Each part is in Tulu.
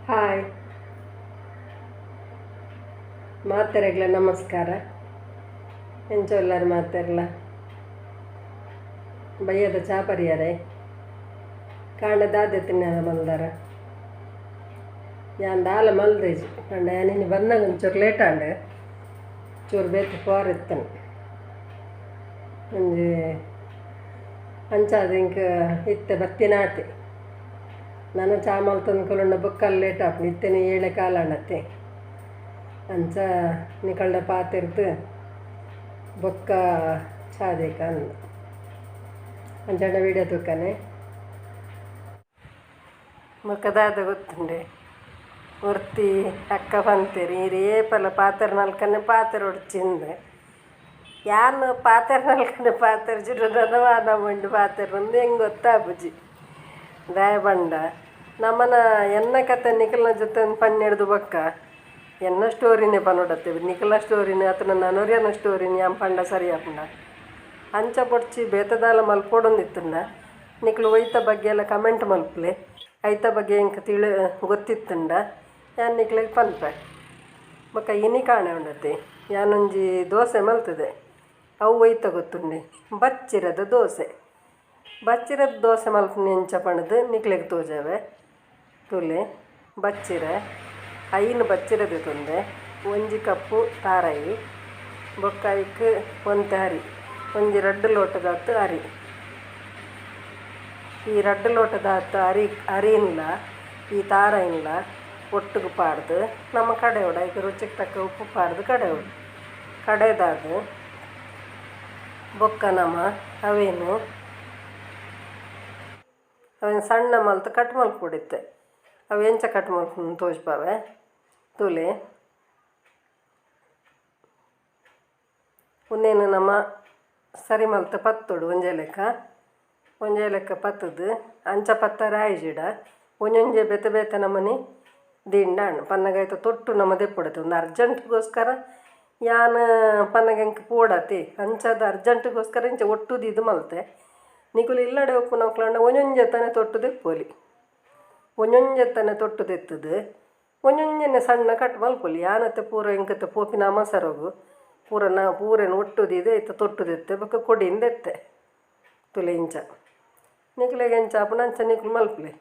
Hi ಮಾತೆರೆಗ್ಲ ನಮಸ್ಕಾರ. ಎಂಚೊಲ್ಲಾರ್ ಮಾತೆರ್ಲ ಬಯ್ಯದ ಚಾ ಪರಿಯಾರೆ ಕಾಂಡ ದಾದೆ ತಿನ್ನ ಮಲ್ದಾರ ಯಾನ್ ದಾಲ ಮಲ್ದೇಜಿ ಪಂಡ ಯಾನಿನಿ ಬನ್ನಗ ಒಂಚೂರು ಲೇಟ್ ಆಂಡ್ ಚೂರು ಬೇತೆ ಪೋರ್ ಇತ್ತನು ಒಂಜಿ ಅಂಚಾದ್ ಇಂಕ್ ಇತ್ತೆ ಬತ್ತಿನಾತೆ ನಾನು ಚಾ ಮಲ್ತೊಂದು ಕುಲ್ಲುಂಡ ಬೊಕ್ಕಲ್ ಲೇಟ್ ಆಪುಂಡು ಇತ್ತೆನೆ ಏಳೆ ಕಾಲಾಂಡತ್ತೆ ಅಂಚ ನಿಕಲ್ಡ ಪಾತೆರ್ದ್ ಬೊಕ್ಕ ಚಾ ದೇಕ ಅಂದ್ ಅಂಚಾಂಡ ವೀಡಿಯೋ ತೂಕನೆ ಬೊಕ್ಕ ದಾದ ಗೊತ್ತುಂಡೆ ಒರ್ತಿ ಅಕ್ಕ ಪಂತೆರ್ ಈರ್ ಏಪಲ ಪಾತೆರ್ ನಲ್ಕನೆ ಪಾತೆರೊಡ್ಚಿಂದ್ ಯಾನ್ ಪಾತೆರ್ ನಲ್ಕನೆ ಪಾತೆರ್ಜಿಡ ನನವಾನ ಉಂಡು ಪಾತೆರುಂದು ಎಂಕ್ ಗೊತ್ತಾಪುಜಿ ದಾಯೆ ಪಂಡ ನಮನ ಎನ್ನ ಕತೆ ನಿಕಲ್ನ ಜೊತೆ ಪನ್ನೆಡ್ದು ಬೊಕ್ಕ ಎನ್ನ ಸ್ಟೋರಿನೇ ಪನೊಡತ್ತೆ ನಿಕಲ್ನ ಸ್ಟೋರಿನ ಅತ್ತ್ಂಡ ನನೊರಿಯನ ಸ್ಟೋರಿನ ಯಾನ್ ಪಂಡ ಸರಿ ಆಪುಂಡ ಅಂಚ ಬೊಡ್ಚಿ ಬೇತೆ ದಾಲ ಮಲ್ಪೊಡೊಂದಿತ್ತುಂಡ ನಿಕುಲು ಒಯ್ತ ಬಗ್ಗೆ ಎಲ್ಲ ಕಮೆಂಟ್ ಮಲ್ಪುಲೆ ಐತ ಬಗ್ಗೆ ಎಂಕ್ ತಿಳಿ ಗೊತ್ತಿತ್ತುಂಡ ಯಾನ್ ನಿಕ್ಲೆಗ್ ಪನ್ಪೆ ಬೊಕ್ಕ ಇನಿ ಕಾಣೆ ಉಂಡತೆ ಯಾನೊಂಜಿ ದೋಸೆ ಮಲ್ತುದೆ ಅವು ಒಯ್ತ ಗೊತ್ತುಂಡೆ ಬಚ್ಚಿರದ ದೋಸೆ ಬಚ್ಚಿರದ ದೋಸೆ ಮಲ್ಪುನಿ ಎಂಚ ಪಂಡ್ದ್ ನಿಕ್ಲೆಗ್ ತೋಜಾವೆ ತೂಲೆ ಬಚ್ಚಿರೆ 5 ಬಚ್ಚಿರೆ ದೆತೊಂದೆ 1 ಕಪ್ಪು ತಾರಾಯಿ ಬೊಕ್ಕ ಐಕ್ ಒಂತೆ ಅರಿ ಒಂಜಿ 2 ಲೋಟದಾತ್ ಅರಿ ಈ 2 ಲೋಟದಾತ್ ಅರಿ ಅರಿನ್ಲ ಈ ತಾರಾಯಿನ್ಲ ಒಟ್ಟುಗು ಪಾಡ್ದು ನಮ್ಮ ಕಡೆಯೋಡು ಐಕ್ ರುಚಿಗೆ ತಕ್ಕ ಉಪ್ಪು ಪಾಡ್ದು ಕಡೆಯೋಡು ಕಡೆದಾದ್ ಬೊಕ್ಕ ನಮ ಅವೇನು ಅವೇನು ಸಣ್ಣ ಮಲ್ತ್ ಕಟ್ ಮಲ್ಪೊಡಿತ್ತೆ ಅವು ಎಂಚ ಕಟ್ ಮಲ್ಪುನು ತೋಜ್ಪಾವೆ ತೂಲೆ ಉಂದೇನು ನಮ ಸರಿ ಮಲ್ತ್ ಪತ್ತೊಡು ಒಂಜೇ ಲೆಕ್ಕ ಒಂಜೇ ಲೆಕ್ಕ ಪತ್ತುದು ಅಂಚ ಪತ್ತರ ಆಯಿಜಿಡ ಒಂಜೊಂಜೆ ಬೇತೆ ಬೇತೆ ನಮನೆ ದಿಂಡಾಂಡ್ ಪನ್ನಗ ಐತ ತೊಟ್ಟು ನಮ ದೆಪ್ಪೊಡತೆ ಒಂದು ಅರ್ಜೆಂಟ್ಗೋಸ್ಕರ ಯಾನ್ ಪನ್ನಗ ಎಂಕ್ ಪೋಡತೆ ಅಂಚಾದ್ ಅರ್ಜೆಂಟ್ಗೋಸ್ಕರ ಇಂಚ ಒಟ್ಟುದಿದು ಮಲ್ತೆ ನಿಕುಲು ಇಲ್ಲಡೆ ಉಪ್ಪುನಕುಲಾಂಡ ಒಂಜೊಂಜೆ ತನೆ ತೊಟ್ಟು ದೆಪ್ಪೊಲಿ ಒಂಜೊಂಜೆ ತನೆ ತೊಟ್ಟು ದೆತ್ತುದು ಒಂಜೊಂಜೆನೆ ಸಣ್ಣ ಕಟ್ ಮಲ್ಪೊಲಿ ಯಾನತೆ ಪೂರ ಎಂಕತೆ ಪೋಪಿನ ಅಮಸರೊಗು ಪೂರ ನ ಪೂರೆನ್ ಒಟ್ಟುದಿದು ಐತ ತೊಟ್ಟು ದೆತ್ತೆ ಬೊಕ್ಕ ಕೊಡಿನ್ ದೆತ್ತೆ ತುಲೆ ಇಂಚ ನಿಕ್ಲೆಗ್ ಎಂಚ ಆಪುಂಡು ಅಂಚ ನಿಕುಲು ಮಲ್ಪುಲೆ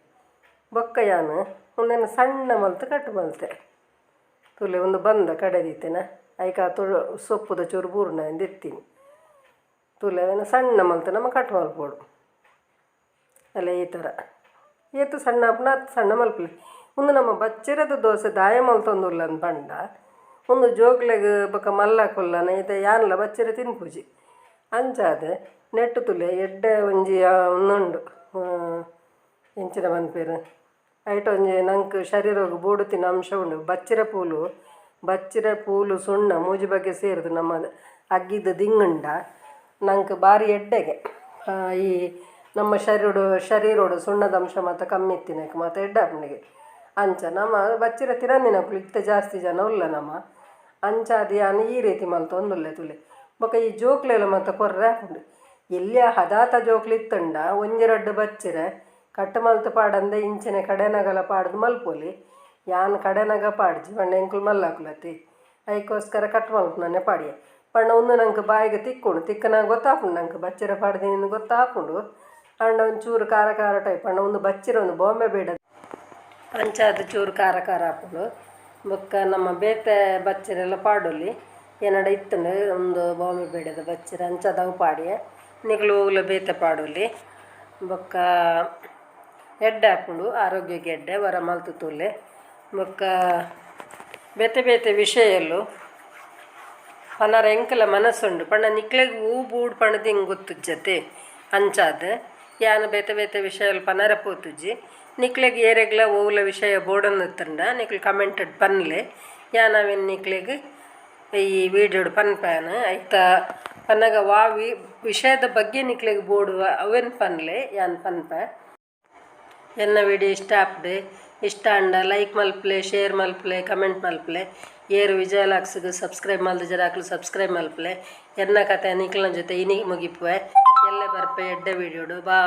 ಬೊಕ್ಕ ಯಾನ್ ಉಂದೆನ್ ಸಣ್ಣ ಮಲ್ತ್ ಕಟ್ ಮಲ್ತೆ ತುಲೆ ಉಂದು ಬಂದ ಕಡೆದೀತೆನ ಐಕ್ ಆ ಸೊಪ್ಪುದ ಚೂರು ಬೂರುಂಡ ದೆತ್ತೀನಿ ತುಲೆ ಅವೆನ್ ಸಣ್ಣ ಮಲ್ತ್ ನಮ ಕಟ್ ಮಲ್ಪೊಡು ಅಲ್ಲ ಈ ಥರ ಏತ್ ಸಣ್ಣ ಆಪುಂಡು ಆತ್ ಸಣ್ಣ ಮಲ್ಪುಲೆ ಉಂದು ನಮ್ಮ ಬಚ್ಚಿರದ ದೋಸೆ ದಾಯೆ ಮಲ್ತೊಂದುಲ್ಲ ಅಂದ್ ಪಂಡ ಉಂದು ಜೋಕ್ಲೆಗ್ ಬೊಕ್ಕ ಮಲ್ಲಕುಲ್ಲನ ಇತ್ತೆ ಯಾನ್ಲ ಬಚ್ಚಿರೆ ತಿನ್ಪುಜಿ ಅಂಚಾದ್ ನೆಟ್ಟ್ ತುಲೆ ಎಡ್ಡೆ ಒಂಜಿ ಉಂದುಂಡು ಎಂಚಿನ ಪನ್ಪೆರ್ ಐಟ್ ಒಂಜಿ ನಂಕ್ ಶರೀರೊಗು ಬೋಡುತ್ತಿನ ಅಂಶ ಉಂಡು ಬಚ್ಚಿರೆ ಪೂಲು ಬಚ್ಚಿರೆ ಪೂಲು ಸುಣ್ಣ ಮೂಜಿ ಬಗೆ ಸೇರ್ದ್ ನಮ್ಮ ಅಗ್ಗಿದ ದಿಂಗುಂಡ ನಂಕ್ ಬಾರಿ ಎಡ್ಡೆಗೆ ಈ ನಮ್ಮ ಶರೀರೊಡು ಶರೀರೊಡು ಸುಣ್ಣದ ಅಂಶ ಮಾತ ಕಮ್ಮಿ ಇತ್ತಿನಕ್ ಮಾತ ಎಡ್ಡೆ ಆಪುಂಡಿಗೆ ಅಂಚ ನಮ ಬಚ್ಚಿರೆ ತಿನಂದಿನಕುಲು ಇತ್ತೆ ಜಾಸ್ತಿ ಜನ ಉಲ್ಲ ನಮ ಅಂಚಾದ್ ಯಾನ್ ಈ ರೀತಿ ಮಲ್ತೊಂದುಲ್ಲೆ ತೂಲೆ ಬೊಕ್ಕ ಈ ಜೋಕ್ಲೆಲ ಮಾತ ಕೊರ್ರೆ ಆಪುಂಡು ಎಲ್ಯ ಹದಾತ ಜೋಕ್ಲು ಇತ್ತುಂಡ ಒಂಜಿ ರಡ್ಡ್ ಬಚ್ಚಿರೆ ಕಟ್ ಮಲ್ತ್ ಪಾಡಂದೆ ಇಂಚಿನ ಕಡೆನಗಲ ಪಾಡ್ದ್ ಮಲ್ಪೊಲಿ ಯಾನ್ ಕಡೆನಗ ಪಾಡ್ಜಿ ಪಂಡ ಎಂಕುಲು ಮಲ್ಲಕುಲತಿ ಐಕೋಸ್ಕರ ಕಟ್ ಮಲ್ಪುನನೆ ಪಾಡಿಯೆ ಪಂಡ ಉಂದು ನಂಕ್ ಬಾಯಿಗ್ ತಿಕ್ಕುಂಡು ತಿಕ್ಕುನ ಗೊತ್ತಾಪುಂಡು ನಂಕ್ ಬಚ್ಚಿರೆ ಪಾಡ್ದಿನಿ ಗೊತ್ತಾಪುಂಡು ಆಂಡ ಒಂಚೂರು ಖಾರ ಖಾರ ಟೈಪ್ ಪಂಡ ಉಂದು ಬಚ್ಚಿರೆ ಉಂದು ಬಾಂಬೆ ಬೇಡ ಅಂಚಾದ್ ಚೂರು ಖಾರ ಖಾರ ಆಪುಂಡು ಬೊಕ್ಕ ನಮ್ಮ ಬೇತೆ ಬಚ್ಚಿರೆಲ್ಲ ಪಾಡೊಲಿ ಎನ್ನಡ ಇತ್ತುಂಡು ಉಂದು ಬಾಂಬೆ ಬೇಡದ ಬಚ್ಚಿರೆ ಅಂಚಾದ್ ಅವು ಪಾಡಿಯೆ ನಿಕುಲು ಒವ್ಲ ಬೇತೆ ಪಾಡೊಲಿ ಬೊಕ್ಕ ಎಡ್ಡೆ ಆಪುಂಡು ಆರೋಗ್ಯಗ್ ಎಡ್ಡೆ ವರ ಮಲ್ತ್ ತೂಲೆ ಬೊಕ್ಕ ಬೇತೆ ಬೇತೆ ವಿಷಯಲು ಪನರ ಎಂಕಲ ಮನಸ್ಸುಂಡು ಪಂಡ ನಿಕ್ಲೆಗ್ ಹೂ ಬೂಡ್ ಪಂಡ್ದ್ ಎಂಕ್ ಗೊತ್ತುಜ್ಜತೆ ಅಂಚಾದ್ ಯಾನ್ ಬೇತೆ ಬೇತೆ ವಿಷಯಲು ಪನರ ಪೋತುಜಿ ನಿಕ್ಲೆಗ್ ಏರೆಗ್ಲ ಒವ್ಲ ವಿಷಯ ಬೋಡೊಂದಿತ್ತುಂಡ ನಿಕ್ಲು ಕಮೆಂಟ್ ಡ್ ಪನ್ಲೆ ಯಾನ್ ಅವೆನ್ ನಿಕ್ಲೆಗ್ ಈ ವೀಡಿಯೋಡ್ ಪನ್ಪೇನ್ ಐತ ಪನ್ನಗ ವಾ ವಿಷಯದ ಬಗ್ಗೆ ನಿಕ್ಲೆಗ್ ಬೋಡು ಅವೆನ್ ಪನ್ಲೆ ಯಾನ್ ಪನ್ಪೆ. ಎನ್ನ ವಿಡಿಯೋ ಇಷ್ಟ ಆಪುಂಡು ಇಷ್ಟ ಆಂಡ ಲೈಕ್ ಮಲ್ಪುಲೆ ಶೇರ್ ಮಲ್ಪುಲೆ ಕಮೆಂಟ್ ಮಲ್ಪುಲೆ ಏರ್ ವಿಜಯ ಲಾಕ್ಸ್ಗ್ ಸಬ್ಸ್ಕ್ರೈಬ್ ಮಲ್ದಿಜರ ಅಕ್ಲು ಸಬ್ಸ್ಕ್ರೈಬ್ ಮಲ್ಪುಲೆ ಎನ್ನ ಕತೆ ನಿಕ್ಲೆನ ಜೊತೆ ಇನಿ ಮುಗಿಪುವೆ ಎಲ್ಲೆ ಬರ್ಪೆ ಎಡ್ಡೆ ವಿಡಿಯೋಡು ಬಾ.